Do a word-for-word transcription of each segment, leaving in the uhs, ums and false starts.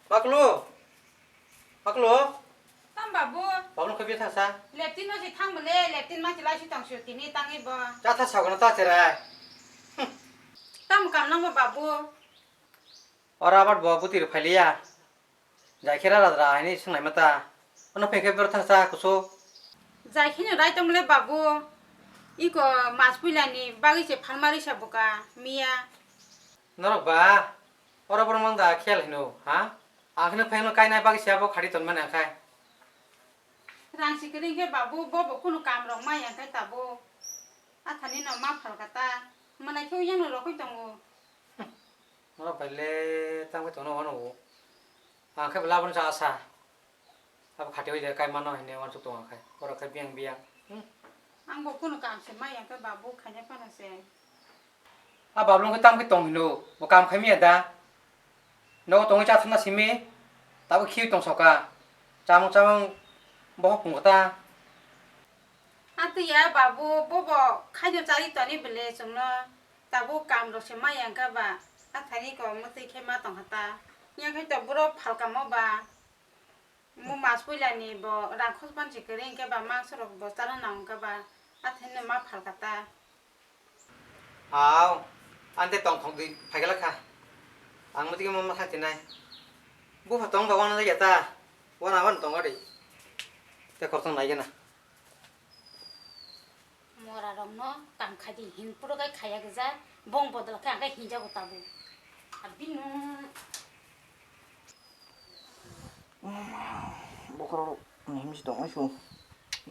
Maklo. Maklo. Tam babu. Babu no khabi thasa. Leptin no si thang bole, leptin ma chilai si tong sio tini tangi bo. Cha tha sagana ta cherai. Tam kam nang bo babu. Ora abar bo butir phailiya. Jai khe rara dra haini swnglai mata. Ano phai khe bor thangsa kusu. Jai khe no rai tong le babu. Iko mas puilani bagwi se phalmari sa buka miya. Norok ba, oro borok mang da khel hino, ha? Ang kheno phai no kainai bagwi se abo khati ton mani akhai. Rang si kering khe babu, bo bo kunu kam rok maya khe tabo. Athani no ma phal kata. Manai khe yang no rokoi tongo. Oro bai le tang bai tongno wano wo. Ang khe bwla abono cha asa. Abo khati bai de kai mano hine wansuk tongo khai. Oro khai biyang biyang. Hmm. Ang bo kunu kam se maya khe babu khaina phano se. A babu khe tang bai tong hino. Bo kam khai miya da. Nogo tongwi cha thangna simi. Tabo khiwi tong soka. Chamung chamung bohok pung kota. Atwi ya babu, bobo khaino chari toni bele chwngno. Tabuk kam rok se maya wngkha ba, athani kok mwtwi khe ma tongkha ta. Yang khe to boro phalkamo ba, mo mas puilani bo rang khospan se kwrwi hwnkhe ba, mangso rok bo chana nang wngkha ba, athani no ma phalkha ta. Aw, ante tongthok di phaikala kha. Ang mwtwi khe ma thang tinai. Bupha tong ba wana ya ta. Wana wan tong ari. Te khortong nai gana. Mora rokno kam khai di hin puro kai khaya gija, bong bodol khe ang khe hinjago tabuk. Abino. Bokhorok himsi tongmai su.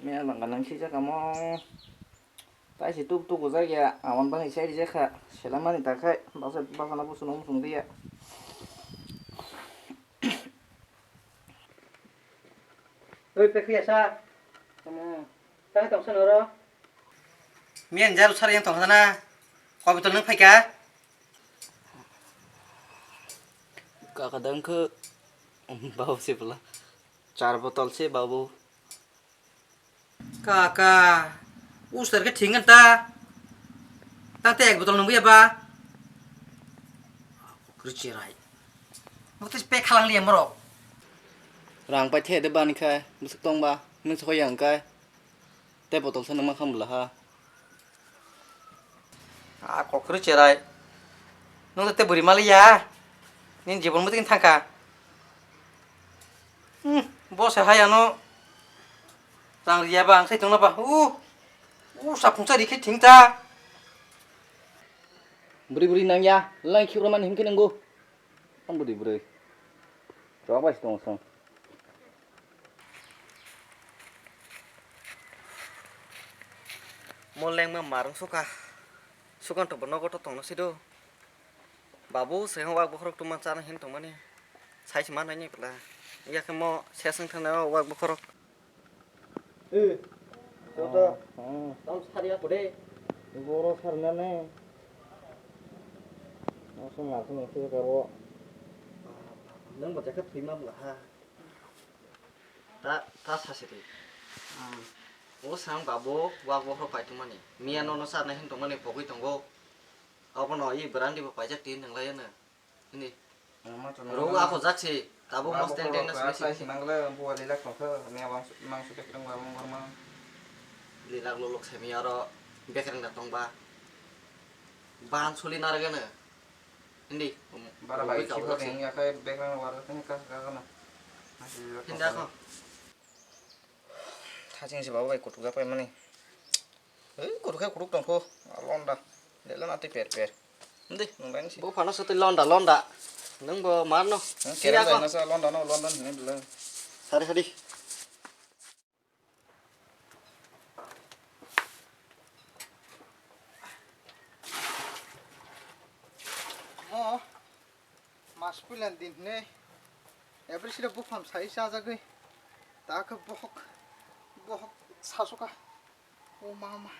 Mela langka nang sijak amo. Tai si tuk tuk ujak ya, amon bang isai rijak kha. Selamani ta khai, basa basa na busu nung sung dia. Oi, pekri asa. Tamo. Tang tong san oro. Miyan jaru sar yang tong sana. Koi botol nung phaika? Kaka dang khe babu se pula. Char botol se babu. Kaka, ustar khe thing ta. Tang te ek botol nungya ba. Kri cherai. Mo te pe khalang liya moro. Rang pai the de bani khai, musuk tong ba, nung sokho yang kai. Te botol sa nung ma kham bla ha. A kokri cherai. Nung te buri mali ya. Nin jibon mutin thangka. Hmm, bo se hai ano. Rang riya ba ang sai tongna ba. U. U sapung sa rikhe thing ta. Buri buri nang ya. Lang khikromani himkhe nanggo. Ang budi bwrwi. Chwk bai se tongo chwng. Mo lengma marwng suka. Sukan tongbo nogo to tongno sido. Babu se wak bokhorok tuma chana hin tongmani. Sai se manai ni pla. Yakhe mo seseng thana wak bokhorok. Eh, toto. Hmm. Tam sari aku deh. Boro sarnane. Langsung langsung itu karo. Nang baca kat prima bela ha. Ta, ta sasi deh. Hmm. O sang babu, wak bokhorok pai tongmani. Miya nono sarna hin tongmani pogwi tongo. Abono i berandi bo paijak tin nang lai na. Hindi. Ro ako jak si, tabuk mas teng teng na sini sini. Nang le buwa lilak tong khe, ne abang mang su tek tong abang gorma. Lilak lolok semi aro bekreng da tong ba. Ban suli narga na. Hindi. Bara bai si ko ding ya kai bekreng war teng ka ka na. Hindi ako. Thaching si babu bai kutuk jak pai mani. Ei, kutuk khe kutuk tong kho, a londa. Lelo na tei per per. Hindi, nung bai si. Bo phano sa tei londa, londa. Nung bo mar no. Hmm, kere bai na sa londa no, londa ni dilo. Sari, sari. Oh. Mas puilan din hwnwi every sida buphang sai chajagwi ta khe bohok bohok sasoka. O ma ma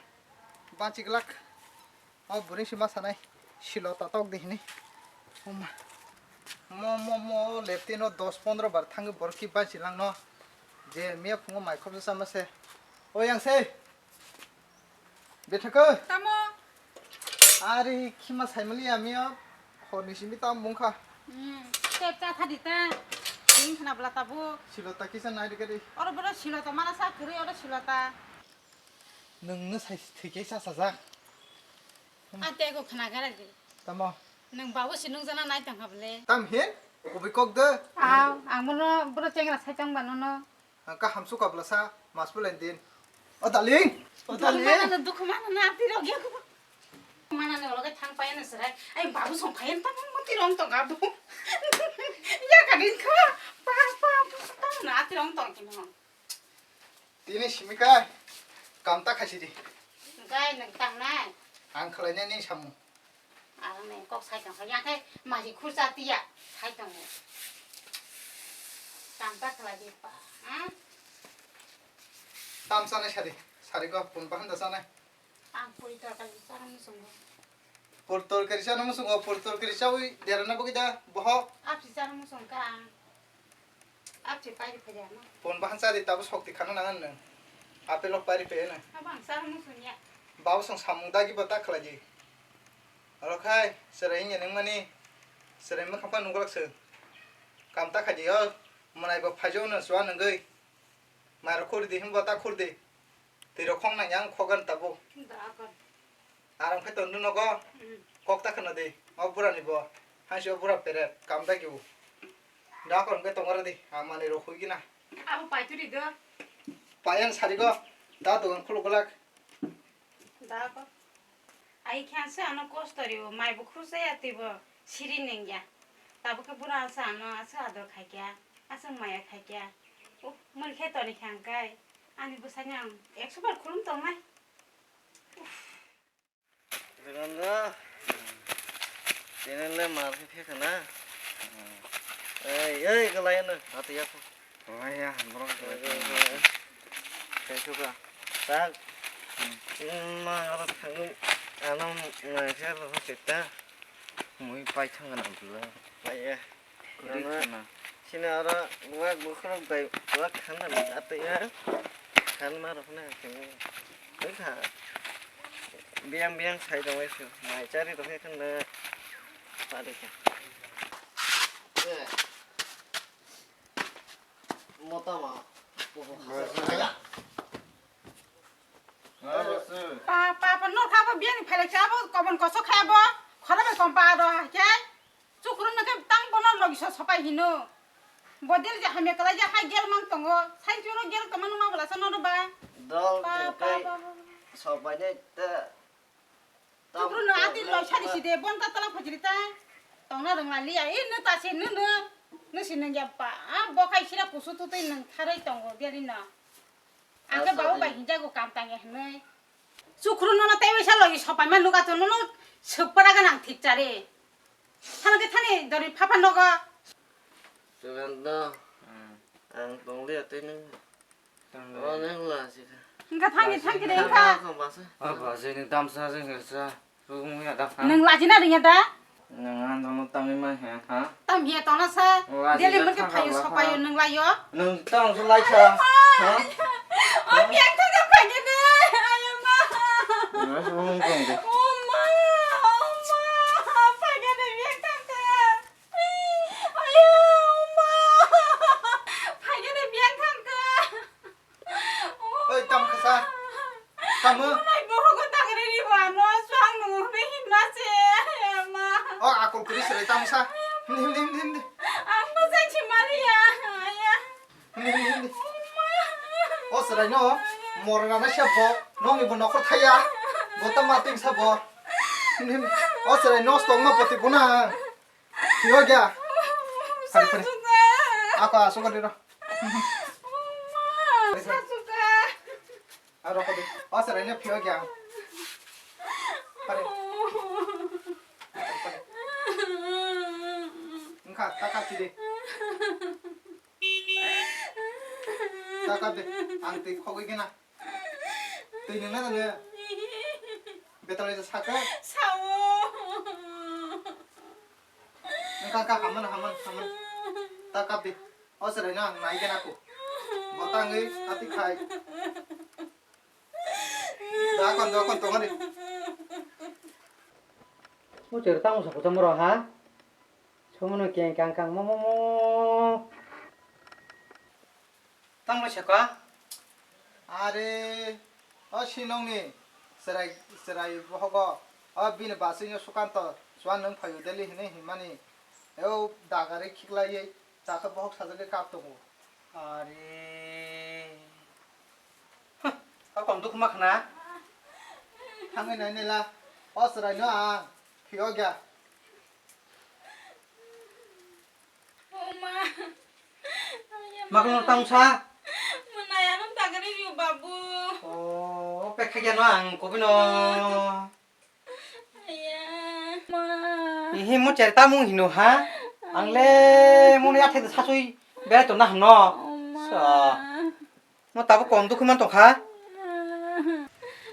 banchi glak. O bwrwi si ma sanai silo tatok di hwnwi. O ma mo mo mo leptino dos pondro bar thangwi borok ki banchi langno je miya phungo mai khobsa sama se. O yang se. Bethakhe? Tamo? Ari khima saimali ami o horni simi tam bungkha. Hmm, tep cha thadi ta. Khna bwla tabuk. Silota kisa nai rikari. Oro boro silota mana sa kwrwi oro silota. Nwng no sai thwi khe sa sajak. A tei ko khna gara di. Tamo. Nwng babu si nung jana nai tang kha bole. Tam hin? Kubui kok de. Aw, ang bono boro chengra sai tang ba nono. Ang kaham suka bwla sa mas bwla din. O darling. O darling. Mana no dukhu mana na ati rok ya ko. Mana no loge thang pa ya na serai. Ai babu song pa ya ta mo ti rong tong ga bu. Ya ka din kha. Pa pa pa ta na ati rong tong kino. Tini simi kai, kam ta khaisi di. Gai nang tang nai. Ang khlai nai ni samung. Ang nai kok sai tong ya kai mari khursa tiya sai tong. Kam ta khlai di pa. Ha? Tam sanai sari, sari go pun bahan da sanai. Ang puri torkari sana musungo. Pur torkari sana musungo, pur torkari sawi derana bagi da boho. Apsi sana musung ka ang. Apsi pari pari ano. Pun bahan sari tabu sokti khana nangan nang. Apel ok pari pe na. Abang sana musung ya. Babu song samung dagi bata khlaji. Alo khai, serai nge nang mani. Serai ma khapa nungkolak se. Kam ta khaji yo. Manai bo phajo na swa nangoi. Maro khur di himbo ta khur di. Twi rok khong nang yang khogan tabo. Da kon. Arang phe ton nogo. Hmm. Kok ta khna di. O bura ni bo. Hansi o bura peret kam da gibu. Da kon be tongara di. Amani ro hui gina. Abo pai tu di do. Payan sari go. Da dogan khulu golak. Da kon. Ai khan se ano kosto ri o mai bo khursa ya twi bo siri neng ya. Tabo khe bura sa ano aswk ador khai kya. Aswk maya khai kya. Uk mani khe toni kha hwnkhe. Ani bwsani ang ekso bar khulum tongnai. Dukandar, tini le mar khe phekha na? Ei, ei, kwlai no, ati ya pho. Kwlai ya, borok kwlai. Ei, ei, ei. Kaisu ka. Tak. Hmm. Ma, oro thangwi, ano, nai khe, lo, chita. Mui pai thang na bwla. Pai ya. Kwrwi khana. Sini oro buwak bukhurok bai buwak khan da atwi ya. Khan ma rok na khe. Oi kha. Biyang biyang sai tong wai su. Mai chari rok khe khanda. Pari kha. Mota ma. Bukhuk khasa. Pa, pa, pa, no kha bo biyang phai kha bo kobon koso kha bo. Khoro bai kom pa do ha khe. Chukrum na khe tang bono logi so sopai hino. Bodil je hamya kala je hai gel mang tongo. Sai churo gel kamano ma bala sano ba. Dol Pa, je pa, kai pa, pa. Sopai ne ta. Chukrum na ati loi sari side bon ta tala phajri ta. Tongna rang la liya. E no ta se no no. No si nang ya pa. A bo kai sira kusu tu tei nang tharai tongo geri na. Ang khe babu bai hinjago kam tangya hinwi. Chukru nono tei waisa logi sopaima nuga to nono sopra ganang thik chare. Thana khe thani dori phapha nogo. Suganda. Hmm. Ang tongli atwi nung. Tongli. O neng la sika. Hingkha thangni thangkhe de hingkha. Kha basa. O basa ni damsa jeng sa. Rung ya da, ha? Nwng lajina ringya da? Nwng ang tongno tangwi man he, ha? Tam hiya tongna sa. Lajina daily mungkin thangla phayo ha. Sopayo nwng layo. Nwng tong so lai sa, ha? O biang thangkha phaikhe de. Ayo ma. Nwng so mung tong de. O ma, o ma. Phaikhe de biang thangkha. Ayo ma. Phaikhe de biang thangkha. Oi, tam kha sa. Tamo? Nai bohogo tangri ri ba no, swang nungo hwnwi hinma se, ma. O akol kwrwi se rai, tamo sa. Hindi, hindi, hindi, hindi. Ang no sai si mali ya, ya. Hindi, hindi, hindi. Ma. O serai no, mora rana se bo, nongni bo nokor thaya. Bo ta ma ting sa bo. Hindi, hindi. O serai no stong ma poti bo na. Yo gya. Hari, hari. Sasuka. Ako asuk hari ro. Ma, sasuka. Aro kode. O serai ne phio gya. Pare. Pare. Engkha, taka chide. Taka de. Ang tei khogoi gena. Tei nung na le. Betal le saka. Sao. Engkha, engkha, haman, haman, haman. Taka de. O serai na, nai gena ko. Botangwi ati khai. Dakon, dakon, tongani. Muchur tamo sa kucham ro ha. Sumuno keng kang kang mo mo mo. Tamo saka? Are, o sinongni chwrai, chwrai bohogo, o bini basingno Sukanto, chuan nwng phaio Delhi hinwi hinmani, eo dagari khiklaiwi, chato bohok sajagwi kap tongo. Are. Huh, kok kom dukhu ma khna? Thangwi nai nela, o chwraino ang phiyok ya. Oma. Makno tang sa? Mwnai ano dagari rio babu. Oh, pekha ya no ang kobino. Aya, ma. Ihi mo cher tamung hino ha? Ang le mo ni athe sasui berai to na hano. Oma. Sa. Mo tabuk kom dukhu man tongkha.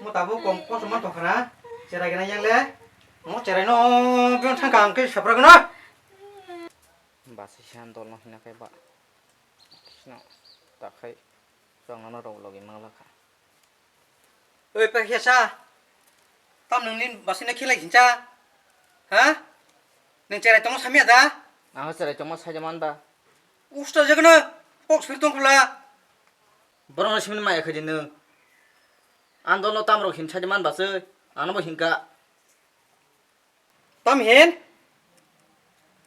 Mo tabuk kom kosom man tongkha na. Cherai gana yang le. Mo cherai no bion thangka ang ke sapra gana. Basi san dol no hina kai ba. Sino takhai. Song no rok logi mangla kha. Oi pa khe sa. Tam nung nin basi na khilai hincha. Ha? Nung cherai tongma samya da? Ang cherai tongma saja man ba. Usta jagna. Kok sir tong kula. Borokno simi maya khaidi nwng. Andolno tamrok hin saidi manbaswi, anobo hinka. Tam hin?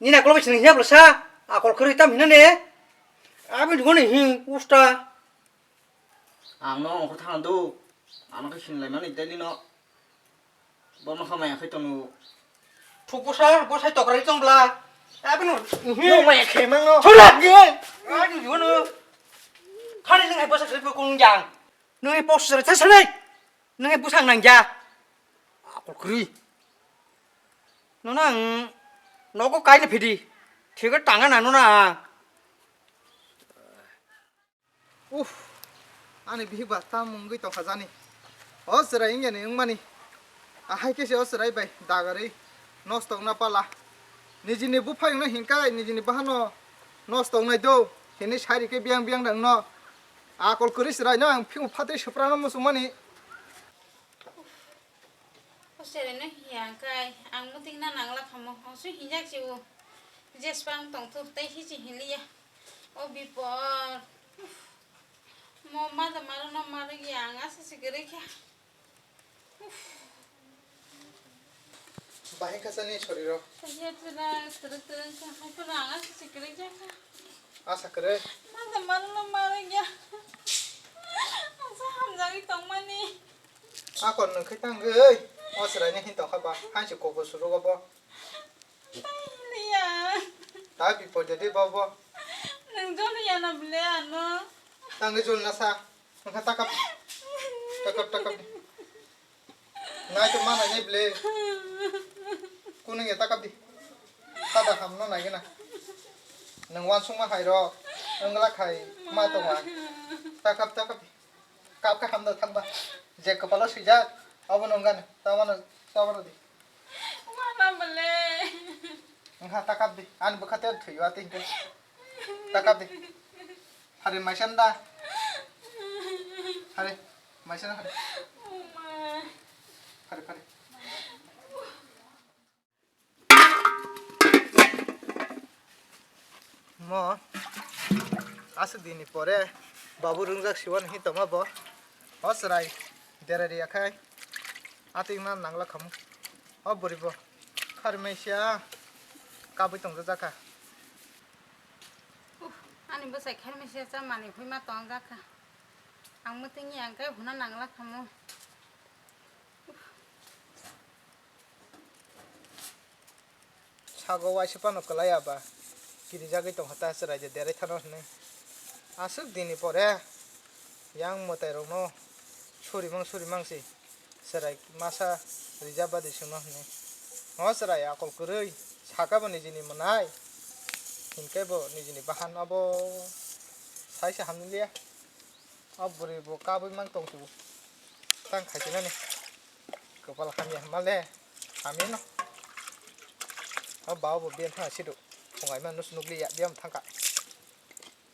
Nini akolo bai sini hiya bwsa? Akol kwrwi tam hinane? Aboni duguni hin usta. Ang no ongkhor thangna do. Ano khe hinlaimani daily no. Bono hamaya khai tongno. Thuk bwsa, bwsai tokrai tongbla. Abino. Nung maya khe mangno. Thula. Ani jono. Khani nung hai bwsa khe kung jang. Nung hai post sere thai sanai. Nung hai bwsang nang ja. Akol kwrwi. Nona ang nogo kaini phidi. Thigo tanga na nona. Uff, ani bihik ba tam wngwi tongkha jani. O chwrai wngya ni wngmani. Ahai khe se o chwrai bai dagarwi nosto wngna pala. Nijini buphai wngna hinkai, nijini bahano nosto wngnai do. Hini sai rikhe biyang biyang da wngno. Akol kwrwi chwrai no ang phiyung phatwi swprano muchungmani. O chwraino hiya hwnkhe ang mwtwkna nangla kha mo, hongsu hinjak se o. Jeswk ang tongthok tei hichi hinliya. O bipor. Mo mada maro no maro ya ang asa se kwrwi kha. Bahai kha sani soriro. Kaya pura twrwk twrwk kha, hai pura ang asa se kwrwi kha. Asa kwrwi. Mada maro no maro ya. Asa hamjagwi tongmani. Akon nwng khe tangwi, o chwraino hin tongkha ba, hainsi koko surugo bo. Tei hwnliya. Ta bipor de de bo bo. Nwng jono yana bwle ano. Tangwi jolna sa. Wngkha takap. Takap, takap di. Nai to manai nai bwle. Kunung ya takap di. Tada hamno nai gana. Nwng wansukma hai rok. Wngla khai ma tongo ang. Takap, takap di. Kap khe hamda thangba. Je kwpalo swijak, abo nung gani. Tamano, tamano di. Wana bole. Wngkha takap di. Ani bwkha te thwiyo ati hwnkhe. Takap di. Hari maisan da. Hari maisan hari. Uma. Hari, hari. Mo aswk dini pore babu rwngjak siwan hi tongma bo. O chwrai dera riya khai ating na nangla khamu. O bwrwi bo kharmai sia kabui tongja jakha. Uff, ani bwsai kharmai sia cha mani hwi ma tong jakha. Ang mwtwng ya ang kai huna nangla khamu. Sago waisa phano kwlai ya ba, kirijagwi tongkha ta chwrai de derai thano hwnwi. Aswk dini pore yang mwtai rokno surimang surimang se chwrai masa rijak badi songno hwnwi. O chwrai akol kwrwi saka bo nijini mwnai hinkhe bo nijini bahan abo saisa hamni liya. O bwrwi bo kabui mang tong tubu. Tang khai tinani. Kwpal hamya hwnma le. Hamya no. O ba bo ben thang sidu. Phungai ma nus nukli ya biyam thangka.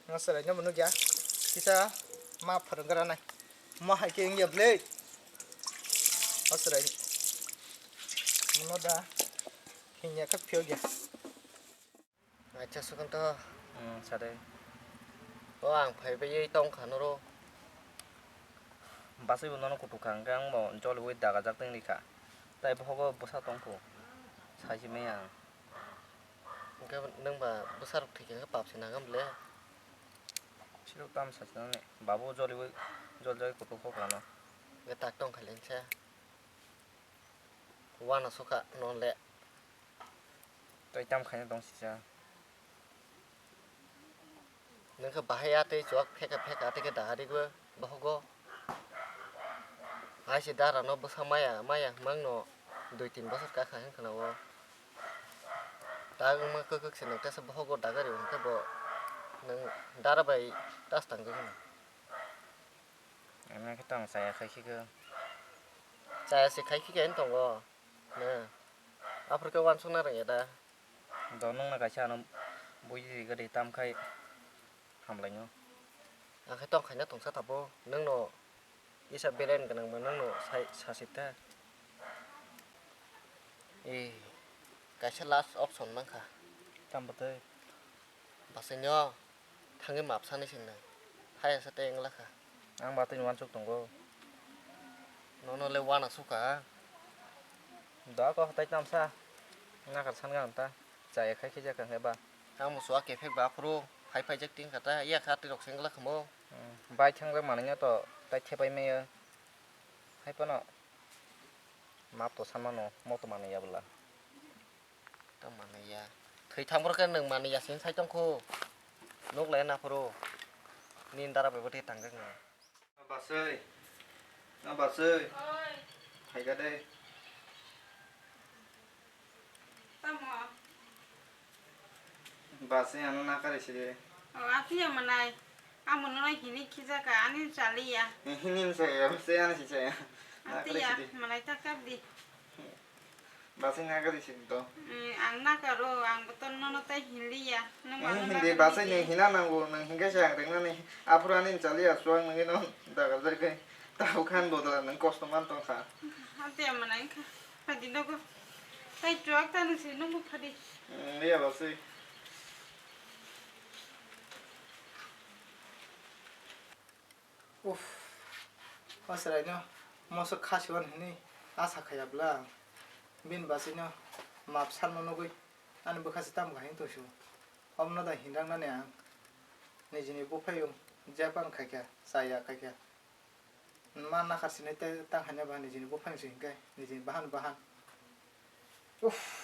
No serai no nukya. Kisa ma phwrwng gra nai. Ma hai ke wngya ble. O serai. Mono da. Hinya kha phiyok ya. Acha, Sukanto. Hmm, sade. O ang phaibai tongkha noro. Bachai bo nono kutuk kha, hwnkhe ang bo joliui dagajak tongri kha. Tai bohogo bwsa tongkhu, saisi maya ang. Hwnkhe nwng ba bwsarok thwikhe hwnkhe pap se nangam le? Sirok tamo saisi nani, babu joliui, joljagui kutuk kho khlano. Hwnkhe tak tongkha lensa. Uanasukha non le. Tai tam khaina tong sisa. Nwngkhe bahai atwi chuak pheka pheka atwi khe dahari go bohogo. Hai se dara no bwsa maya maya hwmang no dui tin bosor kakha hwn khna o. Ta wngma kwk kwk se nwng tesa bohogo dagari hwnkhe bo nwng dara bai tas tang gwi hwno. Ano khe tong chaya khai khe ko. Chaya se khai khe kaino tongo. Na. Aphuru khe uansukna rwngya da. Do nwngno kaisa ano buji ri gadi tam khai hamlaino. Ang khe tong khaina tongsa tabo. Nwngno kisa beren gwnang ba nwngno sai sasita. Eh, kaisa last option mankha. Tam bwtwi? Bwswino thangwi map sanwi singnai. Hayasa tei wngla kha. Ang batwi uansuk tongo. Nono le uanasukha. Da kok tai tamsa. Nakar sankha ang ta. Chaya khai khijak ang ba. Ang musuwa kephek ba aphuru phai phaijak tingkha ta. Iya kha twi rok sengla khamo. Hmm, bai thangjak manwi no to tai thepai maya. Hai phano map to sanmano moto manwi ya bwla. Tong manwi ya. Thwi thang phuru khe nwng manwi ya sini sai tong khu. Nuk lai na phuru. Nini dara bai bwtwi tangjak nw. Baswi. Na baswi. Oi. Phaikha de. Tamo. Baswi ano nakari sidi. O, apiya manai. Amo nono hini khijaka, ani chaliya. Hini saya, saya ani saya. Nakari sidi. Apiya manai takar di. Baswi nakari sidi to. Eh, ang nakaro, ang boto nono tai hinliya. Nung ano hindi, nakari baswi di. Ni hina nango, nang hingke se ang ringnani. Aphuru ani chaliya, suang nangino dagal jai kai. Tau khan bodla nang kosto man tongkha. Apiya manai kha. Phadi nogo. Tai truck ta nung si nung phadi. Hmm, iya baswi. Uff, o chwraino mosok khasiwan hinwi asa khaiya bwla ang. Bini basino map sanma nugwi ani bwkha se tamo kahini tongsu. Omono da hinjaknani ang nijini buphayung jepang khaikha, chaya khaikha. Ma nakhar sinai tei tang haina ba nijini buphayung se hinkhai nijini bahan bahan. Uff,